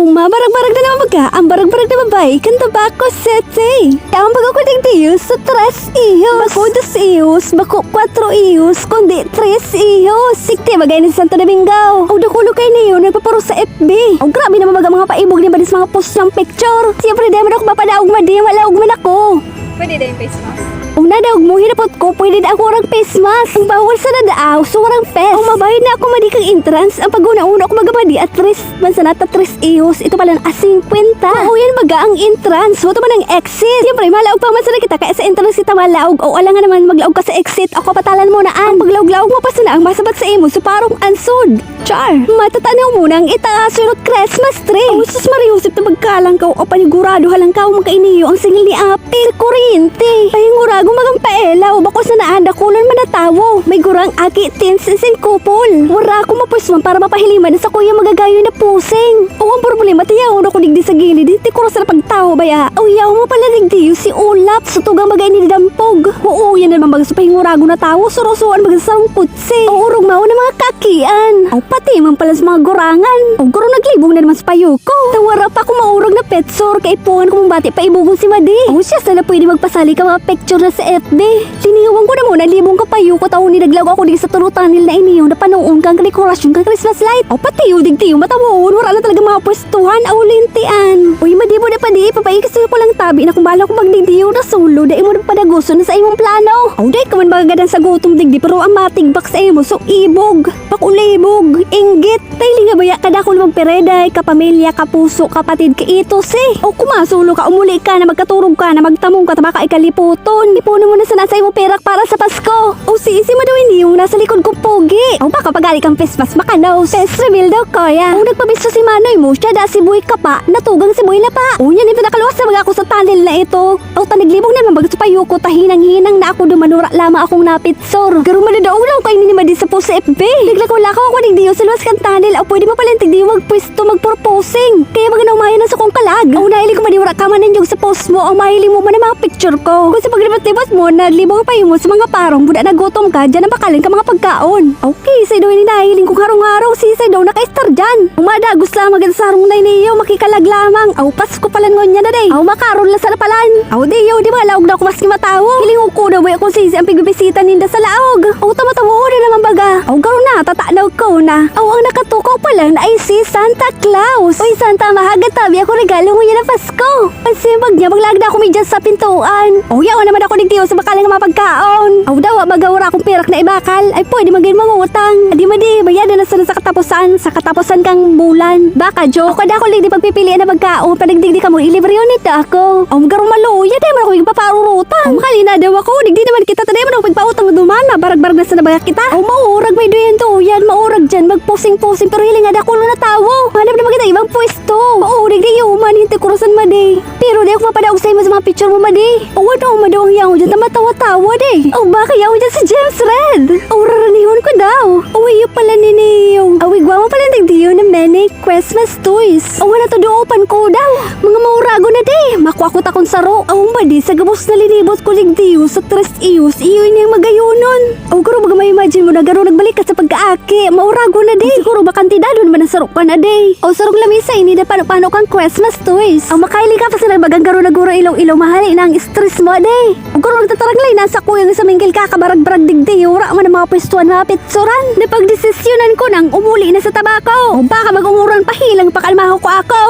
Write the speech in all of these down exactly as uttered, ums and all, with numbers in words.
Umabarag-barag na naman baga ang barag-barag na babae kan Tabaco City. Ang baga ko digdiyo sa tres ihos. Bako dos ihos, bako kwatro ihos, kundi tres ihos. Sigti baga ini sa Santo Domingo. O dakulo kaini yun, nagpapuro sa F B. O grabe naman baga mga paibog ni Madis mga post ng picture. Siyempre, di man ako mapadaog, Madi, malaog man ako. Pwede daw yung face mask? Una daw, mo hinapot ko, pwede daw ako warang face mask. Ang bawal sa nadaaw, so warang face. Ang mabayad na ako, Madi, kang entrance. Ang pag-una-una ako magamadi at tres, man sana ta tres ihos. Ito pala na singkwenta. Oo, yan baga ang entrance. Wato man ang exit. Siyempre, malaog pa man sana kita, kaya sa entrance kita malaog. O, alangan naman, maglaog ka sa exit. Ako, patalan mo na, an. Ang paglaog-laog mo pa sana ang masabat sa imo, so parang ansod. Char! Matatanaw mo nang itaas yung Christmas tree. Oh, sus, Maria Josep, na magkalang ka o panigurado, halang ka, magkainiyo ang singil ni Apil. Kuryente! Ay, ngurago magang paela, o bako sa naan, dakulon man na tawo. May gurang aki, tins, singkupol. Wara akong mapusman para mapahiliman sa kuya magagayon na pusing. O, ang problema, tiyaon ako digdi sa gilid, hindi ko rasa na pagtawo, baya. O, yaw mo pala digdi, si Ulap, sa tugang bagay ni Dampog. Oo, yan naman baga sa pahingurago na tawo, surusuan baga sa sangkutsi. O, urog mao na mga kakian. O, pati man pala sa mga gurangan. O, guro naglibong na naman sa payo ko. Tawara pa ako maurog na petsor, kaipuhan ko mong bati paibogon si Madi. O, siya sana pwede magpasali ka mga picture na sa F B. Liniwan ko na muna, libong ka payo ko, taon ni naglago ako di sa tulo tunnel na ini yung napanoon kang dekorasyon kang Christmas light. O, pati yung digdi yung matawoon, wala na talaga mga pwestuhan, o lintian. Uy, Madi mo na pa di, papaikas ko lang tabi na kung bala ko magdigdi yung nasulo, dai mo na padaguson na sa imong plano. O, dai ka man magagadan sa gutom digdi, pero ang matigbak sa imo, so ibog, pakulibog, inggit. Tailing nga baya, kadakol magpereday, kapamilya, kapuso, kapatid, kaitos, eh. O kumasulo ka, umuli ka na, magkaturog ka na, magtamong ka, tabaka ikaliputon. Ipunon mo na sana sa imo perak para sa Pasko. O si, si Madawin yung nasa likod kong pogi. O baka pagali kang pespas, makanos. Pes reveal daw, kuya. O nagpabisto si Manoy mo, siya da si Boy Kapa, natugang si Boy Lapa. O yan, ito nakaluwas na baga ako sa tunnel na ito. O taniglibong naman baga sa payo ko, tahinang-hinang na ako duman, wara lamang akong napit. Sor, garo madadaog lang kayo ni Madi sa post sa F B. Naglakaw-lakaw ako digdiyo sa luwas kan tunnel. O pwede mo pala yung digdiyo magpwesto, magproposing. Kaya maganaw mayo na sa kong kalag. O nahiling ko, Madi, wara ka man nanyog sa post mo. Ang mahiling mo man ang mga picture ko. Kung sa paglibot-libot mo, naglibong pa mo sa mga parong, buda na gutom ka, dyan ang bakalan ka mga pagkaon. Okay, sa daw ini nahiling kong harong-harong, si sa daw naka-star dyan. Ang madagos lang, maganda sa harong na iniyo, makikalag lamang. Aw, Pasko palan ngunyan na, day. Aw, makaron lang sana palan. Aw, di, yaw, di ba, laog na ako maski matawo. Hiling ko daw, boy, kung sisi ang pigbibisita ninda sa laog. Aw, tama-tama, na naman baga. Aw, garo na, tatanaw ko na. Aw, ang nakatukaw pa lang na ay si Santa Claus. Uy, Santa, mahagad tabi ako regalo ngunyan na Pasko. Pagsimbag niya, maglaag na ako medyas sa pintuan. Aw, yaw naman ako digdiyo sa bakal nga mga pagkaon. Aw, dawa, baga wara akong pirak na ibakal. Ay, pwede magin mangutang. Adi, Madi, bayadan na sana sa katapusan, sa katapusan kang bulan. Baka, Jo, o kada ako, di pagpipilian na pagkaon, panagdigdi ka mo, ilibre yun nito ako. Aw, garo maluya, di mo ako igpaparurutan. Aw, makalina daw ako, digdi naman kita, taday mo na ako pagpautang duman, mabarag-barag na sana baga kita. Aw, maurag, may duyan-duyan, maurag dyan, magpusing-pusing, pero hiling nga, dakulo na tawo. Hanap na maganda ibang pwesto. Oo, digdi yung uman, hindi ko rasan, Madi. Pero di ako mapadaog sa imo sa mga picture mo, Madi. O ano, Madi, ang yaon dyan na matawa-tawa, di? O baka yaon dyan si James Red? O raranihon ko daw. O iyo pala, Niniyong. Awigwa mo pala nagdiyo na many Christmas toys. O wala to, duopan ko daw. Mga maurago na, di. Makwa ko takon saro. O, Madi, sa gabos na linibot ko ligdiyo sa tres iyos, iyo ini ang magayonon. O, garo, baga ma-imagine mo na garo nagbalik ka sa pagkaaki. Maurago na, di. Siguro ba kantidadon man ang saro ka na, di. O, sarong lamisa ini na pano-pano kang Christmas toys. Ang makahiling ka pa sila bagang garo na guro ilaw-ilaw, mahali na ang stress mo, di. O, garo nagtataranglay na sa kuyang sa minggil ka, kabarag-barag digdi, wala man ang mga pwestuhan, mga pitsuran. Napagdesisyonan ko nang umuli na sa tabako. O, baka mag-unguran pa, hilang pakalmaho ko ako.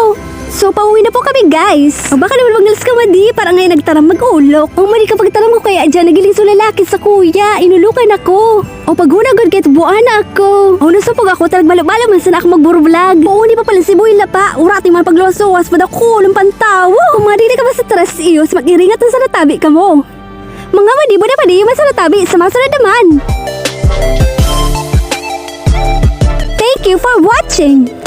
So, pauwi na po kami, guys. O, baka naman magnalas ka, Madi, para ngayon nagtaram mag-ulok. Ang Madi, kapag taram ko kaya dyan, nagiling sa lalaki sa kuya, inulukan ako. O, pag-unagod kahit buwan na ako. O, nasupog ako, talag balo-balo man sana ako magburublag. Oo, di pa pala si Boy Lapa. Urati man pagluwas-luwas, padakulang pantawo. Kung mga di ka ba sa tres iyos, mag-iringat na sa natabi ka mo. Mga Madi, buda pa di, mas natabi sa masunod naman. Thank you for watching!